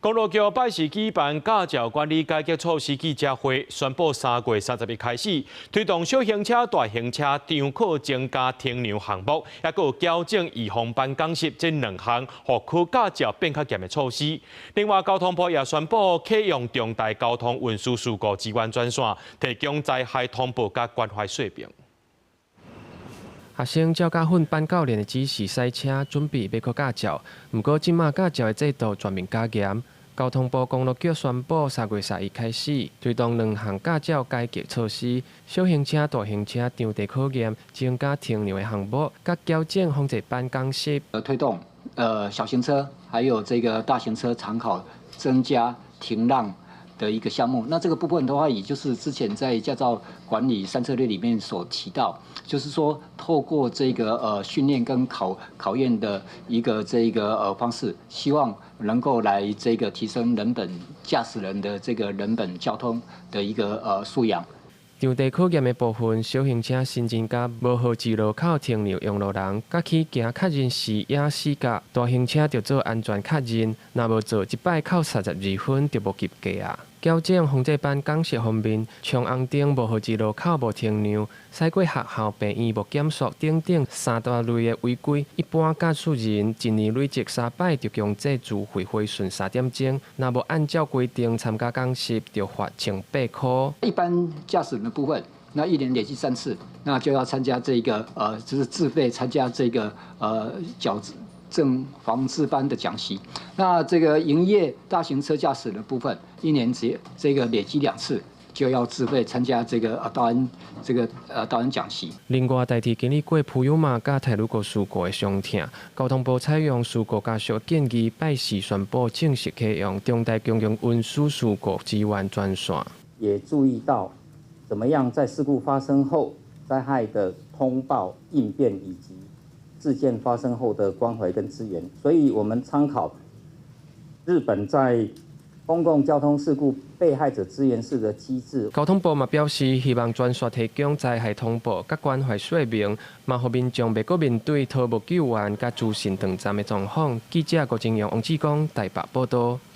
公路局拜四舉辦駕照管理改革措施記者會，宣布3月31開始推動小型車、大型車場考增加停讓項目，抑閣有矯正預防班講習這兩項，予考駕照變較嚴的措施。另外，交通部也宣布啟用重大交通運輸事故支援專線，提供災害通報佮關懷說明。學生照駕訓班教練的指示駛車，準備欲考駕照。毋過，這馬駕照的制度全面加嚴。交通部公路局宣布，3月31開始推動兩項駕照改革措施：小型車、大型車場地考驗增加停讓的項目，佮矯正防濟班講習。推動小型車還有這個大型車場考增加停讓的一個項目。那這個部分的話，也就是之前在駕照管理三策略裡面所提到，就是說透過這個訓練跟考驗的一個這個方式，希望能夠來這個提升人本駕駛人的這個人本交通的一個素養。場地考驗的部分，小型車新增加無號誌路口停讓用路人，佮起行確認視野死角；大型車著做安全確認，若無做，一擺扣32分就無及格啊！矯正防濟班講習方面，衝紅燈無號誌路口無停讓，駛過學校病院無減速等等三大類的違規，一般駕駛人一年累積三擺就強制自費回訓3點鐘，若無按照規定參加講習，就罰1800箍。一般駕駛人的部分，那一年累積三次，那就要參加這個就是自費參加這個矯正防治班的講習。那這個營業大型車駕駛的部分，一年只這個累積兩次，就要自費參加這個道安這個道安講習。另外，台鐵經歷過普悠瑪佮太魯閣事故的傷痛，交通部採用事故家屬建議，拜四宣布正式啟用重大公共運輸事故支援專線。也注意到，怎麼樣在事故發生後災害的通報應變以及事件發生後的關懷跟支援，所以我們參考日本在公共交通事故被害者支援室的機制。交通部嘛表示，希望專線提供災害通報佮關懷說明，嘛予民眾袂閣面對拖無救援佮資訊斷站的狀況。記者郭正陽、王志剛台北報道。